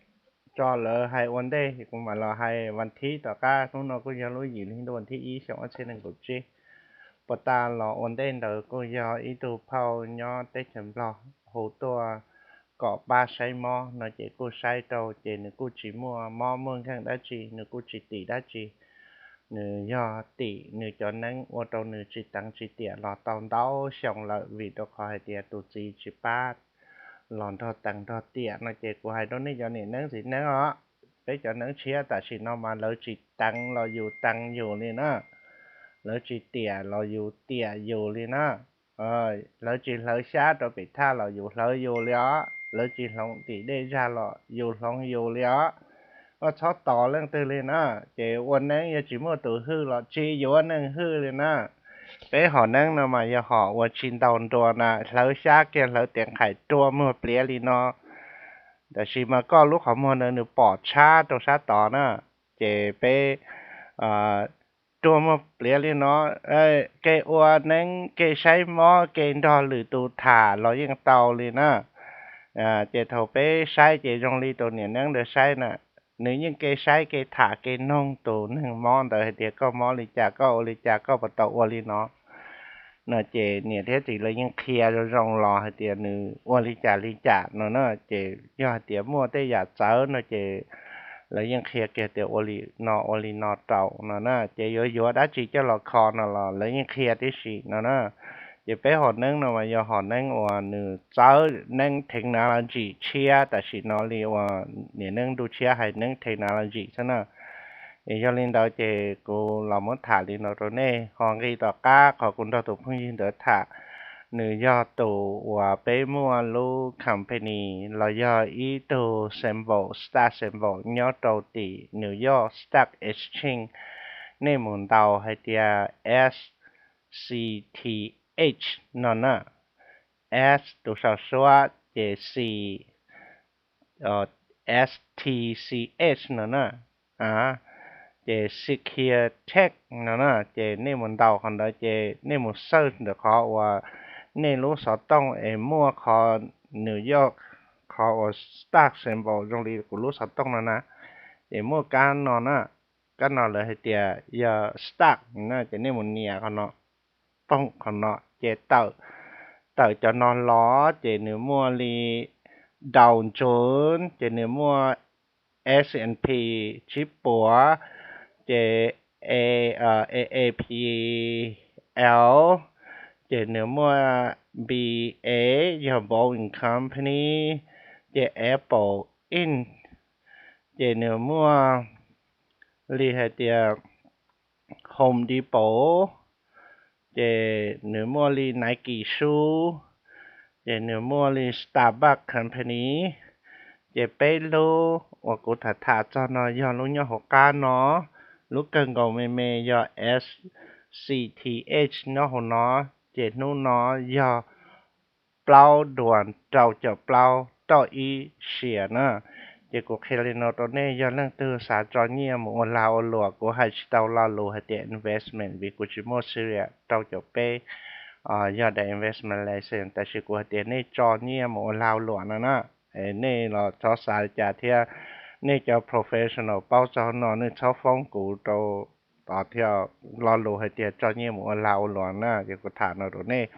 tso lawv hais ua ntej, kuv mam los hais vas thib tom qab. Hnub no kuj yog lub yim hli ntuj vas thib ib xyoo ob txhiab nees nkaum tsib. Puag ta los ua ntej ntawd kuj yog ib tug phauj nyob teb chaws Nplog hu tuaj kom pab saib mob no ces kuj saib rau ces nws kuj tsis muaj mob muaj nkeeg dab tsi, nws kuj tsis tim dab tsi. Nws yog tim nws cov neeb ua rau nws tsis teev tsis tiam los tau ntau xyoo lawm, vim rau qhov hais tias tus txiv tsis pab los nrog teev nrog tiam no ces kuv hais rau nej cov niam neeb txiv neeb os, peb cov neeb tshiab tam sim no mas lawv tsis teev los yus teev yus li na, lawv tsis tiam los yus tiam yus li na, lawv tsis hlawv xyab rau pem thaj los yus hlawv yus li os, lawv tsis hloov tim dej zag los yus hloov yus li os. Koj txhob tos leej twg li na, ces ua neeb yog tsis muaj tus hwj los tsis yuav neeg hwj li na. Peb hom neeb no mas yog hom uas tsis ntaus nruas na, hlawv xyab kiag hlawv tes nqhaim rua muag pliav li no. Tab sis mas koj lub qhov muag ntawd nws pom tshab rau sab tod na, ces peb rua muag pliav li no, kev ua neeb, kev saib mob, kev nrog lwm tus tham los yeej tau li na. Ces thaum peb saib ces zoo li tus niam neeb ntawd saib na, nws yeej kev saib kev tham kev noog tus neeg mob ntawd hais tias koj mob li cas, koj ua li cas, koj puas tau ua li no no ces niam thiab txiv lawv yeej qhia zoo zoo los hais tias nws ua li cas li cas no na. Ces yog hais tias muaj tej yam txawv no ces lawv yeej qhia kiag tias ua li no ua li no rau no na. Ces yuav yuav dab tsi coj los kho no los lawv yeej qhia tib si no na. Ces peb hom neeb no mas yog hom neeb uas nws txawv neeb technology tshiab tam sim no li uas niam neeb ntuj tshiab hais neeb technology xwb na. Es yog li ntawd ces kuv los muab tham li no rau nej ho nqi tom qab qhov kuv nrog tus phooj ywg ntawd tham. Nws yog tus uas peb muaj lub company los yog ib tug symbol, star symbol nyob rau tim New York Stock Exchange. Nej mus ntaus hais tias S C T H no na, S tus saum suab ces C, S T C H no na, ces Secure Text no na. Ces nej mus ntaus qhov ntawd ces nej mus search ntawm qhov uas nej lub xov tooj es muaj qhov New York, qhov uas stock symbol zoo li kuv lub xov tooj no na, ces muaj kab no na, kab no lawv hais tias yog stock na, ces nej mus nias qhov no, pooj qhov no ces tawm, tawm cov no los ces nws muaj li Dow Jones, ces nws muaj S and P tsib puas, ces A, A A P L, ces nws muaj B A, yog Boeing Company, ces Apple Inc, ces nws muaj li hais tias Home Depot, ces nws muaj li Nike shoe, ces nws muaj li Starbucks Company. Ces peb lub uas kuv tham tham txog no yog lub nyob hauv qab no, lub kawg nkaus me me yog S C T H nyob hauv no, ces hnub no yog plaub duas rau caum plaub toj ib sia na. Ces kuv qhia li no rau nej, yog leej twg xav tso nyiaj mus ua lag ua luam, kuv hais tsis tau lo lus hais tias investment vim kuv tsis muaj serious rau caum peb yog daim investment license, tab sis kuv hais tias nej tso nyiaj mus ua lag ua luam no na, nej los txhob xav li cas thiab. Nej cov professional paub txog no nej txhob foob kuv rau tod thiab, lo lus hais tias tso nyiaj mus ua lag ua luam na, ces kuv tham no rau nej.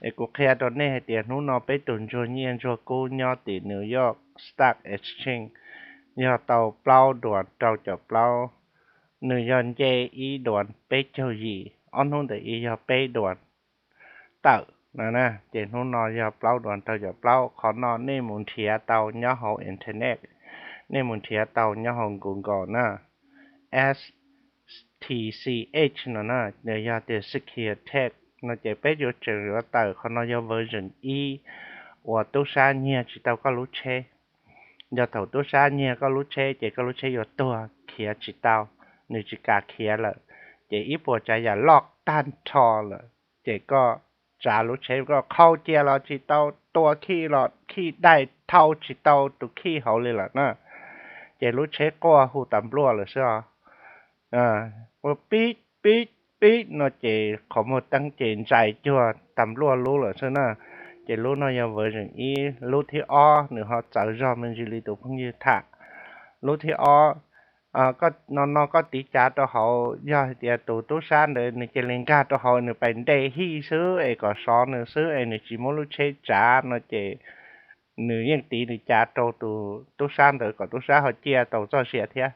Es kuv qhia rau nej hais tias hnub no peb tus ntsuag nyiaj ntsuag kub nyob tim New York Stock Exchange yog tau plaub duas rau caum plaub, nws yog nce ib duas peb caug yim, ob hnub ntawm ib yog peb duas tawm na, ces hnub no yog plaub duas rau caum plaub. Qhov no nej mus nrhiav tau nyob hauv internet, nej mus nrhiav tau nyob hauv Google na, S T C H no na, nws yog tias Secure Text no, ces peb yuav tseem yuav tawm qhov no yog version ib uas tub sab nyiag tsis tau koj lub tsheb. Yog thaum tub sab nyiag koj lub tsheb ces koj lub tsheb yuav tuag khiav tsis tau, nws tsis kam khiav lawm, ces ib puas tsav yam loj tag nrho lawm, ces koj tsav lub tsheb, koj qhau cia los tsis tau, tua khij los khij daig thau tsis tau tus khij hauv li lawm na, ces lub tsheb quaj hu tas npluaj lawm xwb os. Ua pib pib pib no ces qhov muag teeb ces ntsais cuag tas npluaj lub lawm xwb na. Ces lub no yog version ib, lub thib ob nws ho txawv zog me ntsis li tus phooj ywg tham. Lub thib ob no no koj tiv cav rau hauv, yog hais tias tus tub sab ntawd nws cia li nkag rau hauv nws pais nte hij xwb es kom sov nws xwb es nws tsis muab lub tsheb tsav no ces nws yeej tiv nws cav rau tus tub sab ntawd kom tub sab ho ciaj tau txoj sia thiab.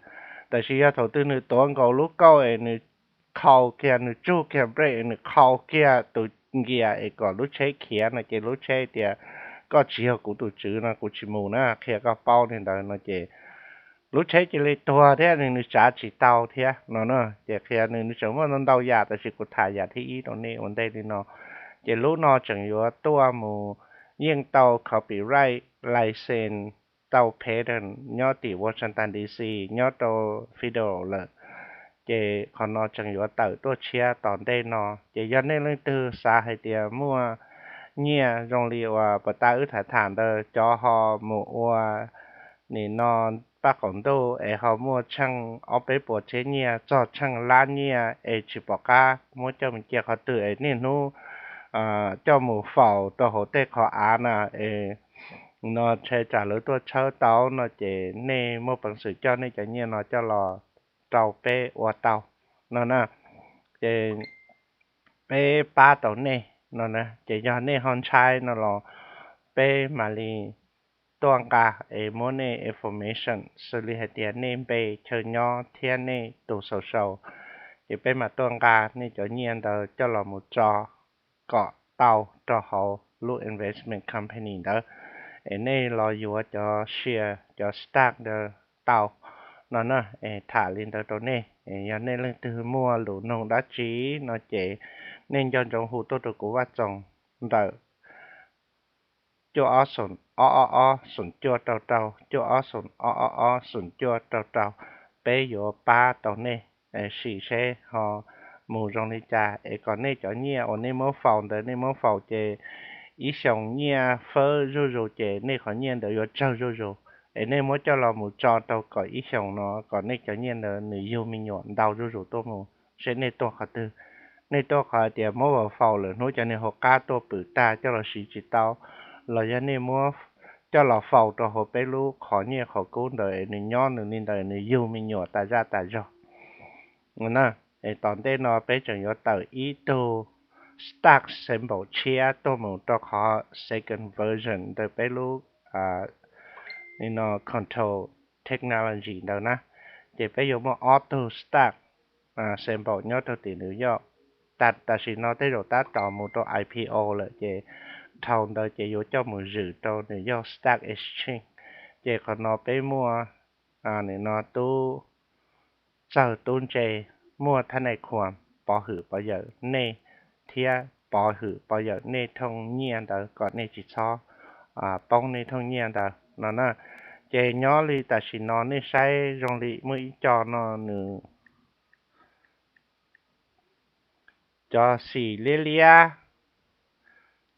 Tab sis yog thaum twg nws tuav nkaus lub kauj es nws qhau kiag, nws tsug kiag brake, nws qhau kiag tus nkias es kom lub tsheb khiav no ces lub tsheb tias koj tsis yog kuv tus tswv no kuv tsis mus na, qhia koj paub li ntawd no ces lub tsheb cia li tuag thiab nws tsav tsis tau thiab no na. Ces qhia nws, nws tseem muaj ntau yam, tab sis kuv tham yam thib ib rau nej ua ntej li no. Ces lub no tseem yuav tuaj mus yeej tau copyright license tau patent nyob tim Washington D C nyob rau federal lawm. Ces qhov no tseem yuav tawm tuaj tshiab tom ntej no. Ces yog nej leej twg xav hais tias muaj nyiaj zoo li uas puas tas wb tham tham ntawd, cov ho mus ua nim no paj qaum ntuj es ho muaj tsheej ob peb puas txhiab nyiaj txog tsheej lab nyiaj es tsis pom qab muab coj mus cia qhov twg es niaj hnub coj mus faus rau hauv tej qhov av na es no ntshe tsam lawv tuaj tshawb tau no ces nej muaj peev xwm coj nej cov nyiaj no coj los rau peb ua tau no na. Ces peb pab tau nej no na, ces yog nej ho ntshai no los peb mam li tuaj nqa es muab nej information xws li hais tias nej npe, chaw nyob thiab nej tus social, ces peb mam tuaj nqa nej cov nyiaj ntawd coj los mus tso kom tau rau hauv lub investment company ntawd, es nej los yuav cov share cov stock ntawd tau no na. Es tham li ntawd rau nej, yog nej leej twg muaj lus nug dab tsi no ces nej nco ntsoov hu tuaj rau kuv Vaj Txoos ntawm cuaj ob xoom ob ob ob xoom cuaj rau rau, cuaj ob xoom ob ob ob xoom cuaj rau rau. Peb yuav pab tau nej sim seb ho mus zoo li cas es kom nej cov nyiaj uas nej muab faus ntawd nej muab faus ces ib xyoos nyiaj fawb zuj zus ces nej qhov nyiaj ntawd yuav tsawg zuj zus, es nej muab coj los mus tso rau kom ib xyoos no kom nej cov nyiaj ntawd nws yug me nyuam ntau zuj zus tuaj mus seb nej tuaj qhov twg. Nej tuaj qhov hais tias muab faus lawm hnub cov niag hauv qab tuaj pwm tag coj los siv tsis tau, los yog nej muab coj los faus rau hauv peb lub qhov nyiaj qhov kub ntawd es nws nyob nws li ntawd nws yug me nyuam tas zaj tas zog na. Es tom ntej no peb tseem yuav tawm ib tug stock sample tshiab tuaj mus rau qhov second version ntawm peb lub control technology ntawd na. Ces peb yuav muaj ob tug stock sample nyob rau tim New York. Tam sim no tej zaum tab tom mus rau I P O lawm ces dhau ntawd ces yuav coj mus zwm rau New York Stock Exchange. Ces qhov no peb muaj nim no tub txawg tub ntse, muaj thab nais khuam pov hwm pov yawm nej thiab pov hwm pov yawm nej thooj nyiaj ntawd kom nej tsis txhob poob nej thooj nyiaj ntawd no na. Ces nyob li tam sim no nej saib zoo li muaj ib co no nws cov xim liab liab,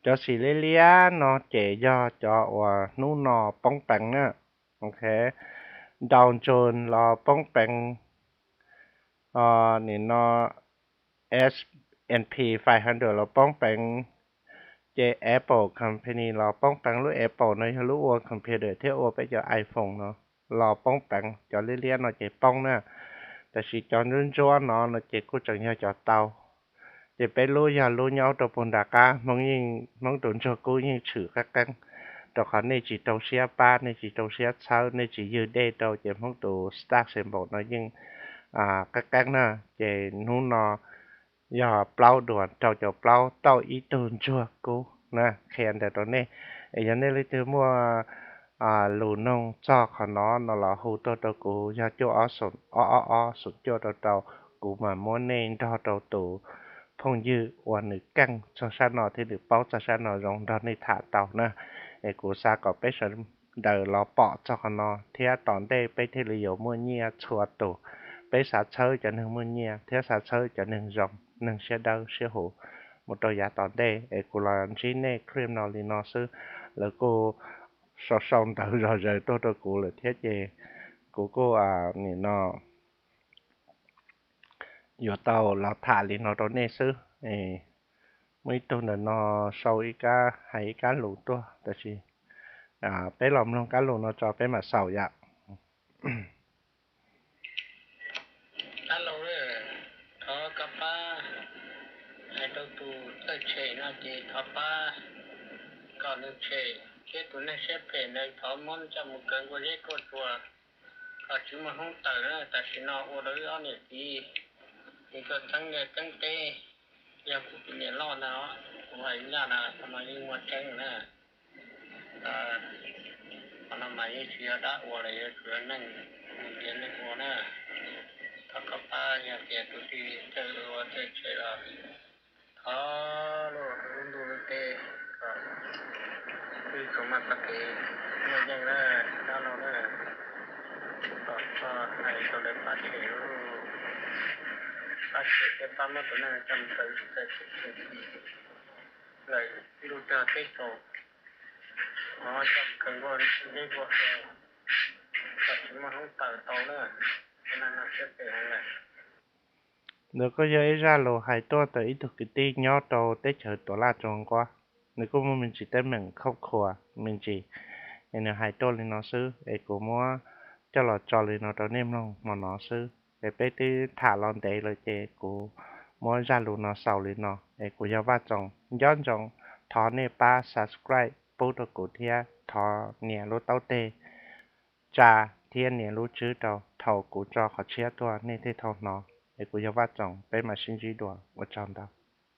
cov xim liab liab no ces yog cov uas hnub no poob peev na. Ok, Dow Jones los poob peev, nim no S and P five hundred los poob peev, ces Apple Company los poob peev. Lub Apple no yog lub ua computer thiab ua peb cov iPhone no los poob peev. Cov liab liab no ces poob na, tab sis cov ntsuab ntsuab no no ces kuj tseem yog cov tau. Ces peb lub yog lub nyob rau puag nram qab, Hmoob tus ntsuag kub yeej tshwm qeeb qeeb, rau qhov nej tsis rau siab pab, nej tsis rau siab txhawb, nej tsis ywg dej rau ces Hmoob tus stock sample no yeej qeeb qeeb na. Ces hnub no yog plaub duas rau caum plaub tauj ib tug ntsuag kub na. Qhia ntawd rau nej, es yog nej leej twg muaj lus noog txog qhov no no los hu tuaj rau kuv, yog cuaj ob xoom ob ob ob xoom cuaj rau rau, kuv mam muab nej nrog rau tus phooj ywg uas nws keej txog sab no thiab nws paub txog sab no zoo nrog nej tham tau na. Es kuv xav kom peb sawv daws los pom txog qhov no thiab tom ntej peb thiaj li yuav muaj nyiaj txhua tus. Peb xav txhawb cov neeg muaj nyiaj thiab xav txhawb cov neeg zoo, neeg siab dawb siab huv mus rau yav tom ntej. Es kuv los ntsib nej clip no li no xwb, lawv kuj sau sau ntawv zog zaws tuaj rau kuv lawm thiab ces kuv kuj nim no yuav tau los tham li no rau nej xwb. Muaj ib tug ntawm no sau ib kab, hais ib kab lus tuaj, tab sis peb los mloog kab lus no tso peb mam xaus yom. Kab lus, thov koj pab hais rau tus txawj tshem no ces thov pab kom nws tshem, thiab tus neeg siab phem ntawd thov muab coj mus kaw nkuaj zeb kuaj tsua kom tsis muaj hnub tawm na. Tam sim no ua rau wb ob niam txiv, ces koj txeeb liaj txeeb teb, yog kuv tus niam loj ntag, kuv hais ncaj na, qhov no yeej muaj tseeb na. Qhov no mas yeej tsis yog dab ua los yuav tsum yog neeg, neeg tiav neeg ua na. Thov koj pab, yog tias tus twg txawj ua txawj tshem los thov lub lub ntuj lub teb kom wb tau maj tau kev muaj yeej na, dab laug na. Kom koj hais rau lawv pab tshem lauj. Pab tsev thiab pab muab tus neeg coj mus kaw tsis txawj tsis txawj lawm, ntuj teb teb tsaus, ho coj mus kaw nkuaj zeb nkuaj kom tsis muaj hnub tawm tau na. Tus neeg no siab phem heev lawm. Ntawd kuj yog ib zaj lus hais tuaj ntawm ib tug kwv tij nyob rau teb chaws Tuam Laj Tsoos Nquab. Nws kuj muaj me ntsis teeb meem khauj khuas me ntsis, es nws hais tuaj li no xwb es kuv muab coj los tso li no rau nej mloog hmo no xwb. Es peb twb tham los ntev lawm ces kuv muab zaj lus no xaus li no. Es kuv yog Vaj Tsoos, nco ntsoov thov nej pab subscribe pub rau kuv thiab thov nias lub taub teg tsa thiab nias lub tswb rau, thaum kuv tso qhov tshiab tuaj nej thiaj tau hnov. Es kuv yog Vaj Tsoos, peb mam sib ntsib dua, ua tsaug ntau.